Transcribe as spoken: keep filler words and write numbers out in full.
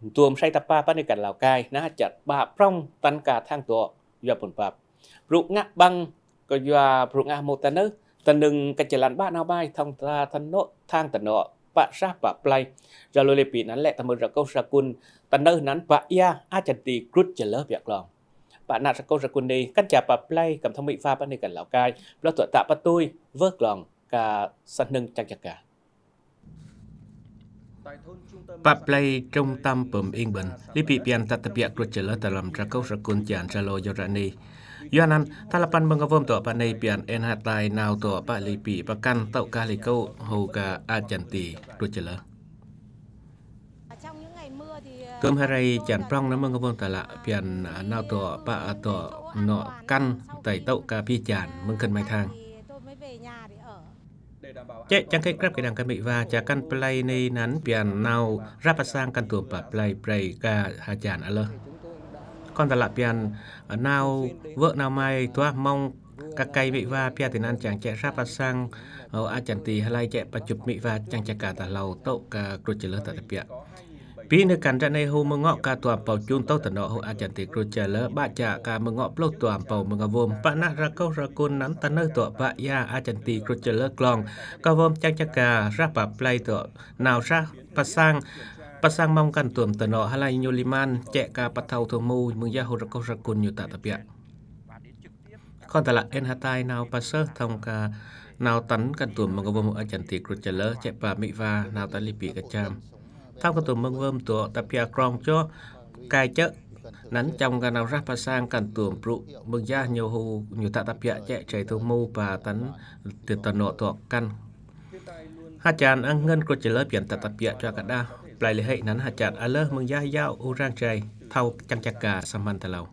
Ntuôm sai tapa pă nây kăn Lào Cai, nơh chăt ƀă prŏng tăn ka thang dŏ yua pŭn pap. Brŭ ngă ƀăng kơ yua brŭ ngă mâu ta nơh, ta nưng kơ jơlan ƀă nao bai thŏng ta thăn nŏ, thang ta nŏ, pă sah pă play. Jalo lĕ pi năn lĕ ta mơ rơkâu rơkun ta nơh năn pă ia a chăn ti krŭt jơlơ biă klong. Pă nă rơkâu rơkun nây, kăn ja pă play, kăm thŏng mê̆ va pă nây kăn Lào Cai, blŏ tuă tă pă tui, vơh klong, ka sa hnưng chăng chăng ka. Pă play trung tâm pơm ing bơ̆n, lĕ pi pian tă tơbiă krŭt jơlơ ta lăm rơkâu rơkun jan Jalo yua ră nây. Yua năn, ta lăp păn mơng avôm dŏ pă nây pian en ha tai nao dŏ pă lĕ pi pă kăn tŏ ka lĕ kâu hô ka a chăn ti krŭt jơlơ. Tơm ha rai jan prŏng năn mơng avôm ta lă pian, a, nao dŏ pă a dŏ nŏ kăn tai tŏ ka pi jan mơng khân may thang. Chĕ chăng kơ krăp kơ đang kơ mê̆ va, ja kăn play nây năn pian nao rah pă sang kăn tôm pă play brei ka ha jan a lơ. Kon ta lă pian, a, nao vơ̆ nao mai tuah mông ka kay mê̆ va pia ti năn chăng chĕ rah pă sang, ơ, a chăn ti ha lai chĕ pă chŭp mê̆ va chăng chăng ka ta hlâo tŏ ka krŭt jơlơ tă tơbiă. Pi nơh kăn ră nây hô mơng ngŏ ka tuam pâu chun tŏ ta nŏ hô a chăn ti krŭt jơlơ ƀă ja ka mơng ngŏ plôh tuam pâu mơng avôm pă nă rơkâu rơkun năn ta nơh dŏ pă ia a chăn ti krŭt jơlơ klong. Ka avôm chăng chăng ka rah pă play dŏ nao rah pă sang, pă sang mông kăn tôm ta nŏ ha lai ñu liman chĕ ka pă thâo thu mu mơng ya hô rơkâu rơkun ñu tă tơbiă. Kon ta lă en ha tai nao pă sơh thŏng ka nao tăn kăn tôm mơng avôm hô a chăn ti krŭt jơlơ chĕ pă mê̆ va nao tăn lĕ pi ka cham. Thŏng kăn tôm mơng avôm dŏ ta pia krong chô kai chơ̆ năn chăm ka nao rah pă sang kăn tôm brŭ mơng ya ñu hô ñu tă tơbiă chĕ chai thu mu pă tăn ti ta nŏ dŏ kăn. Ha jan ang ngăn krŭt jơlơ pian tă tơbiă chua ka đah play lĕ hĕ năn ha jan a lơ mơng ya yao u rang chai thâo chăng chăng ka sa măn ta hlâo.